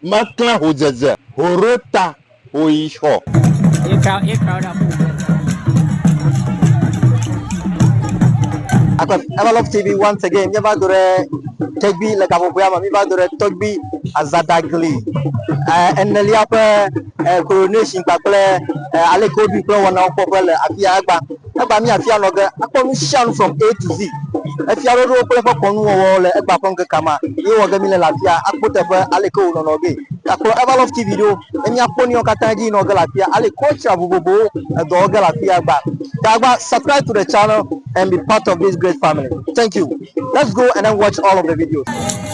Meklẽ hodzedze, hoɖo ta, hoyi xɔ. Akɔ Everlove TV once again míeva do ɖe Tegbi le gaƒoƒoea me míeva do ɖe Tɔgbi Azadagli eh, enelia ƒe eh, coronation kpakple eh, aleke woɖui kple wɔnawo kpɔƒe le afia egba. Egba mí afia nɔ ge akpɔ nu sia nu from A to Z. Efiaɖoɖowo kple eƒe kɔnuwɔwɔwo le egba ƒe ŋkekea mea, ye wɔ ge míle le afia akpɔ teƒe aleke wònɔnɔ gee. Akplɔ Everlove TV ɖo ne míakpɔ nuyawo katã dzi nɔ ge le afia, ale culture vovovowo edɔ wɔ ge le afia egba. Ta egba subscribe to the channel and be part of this great family. Thank you. Let's go and then watch all of the videos.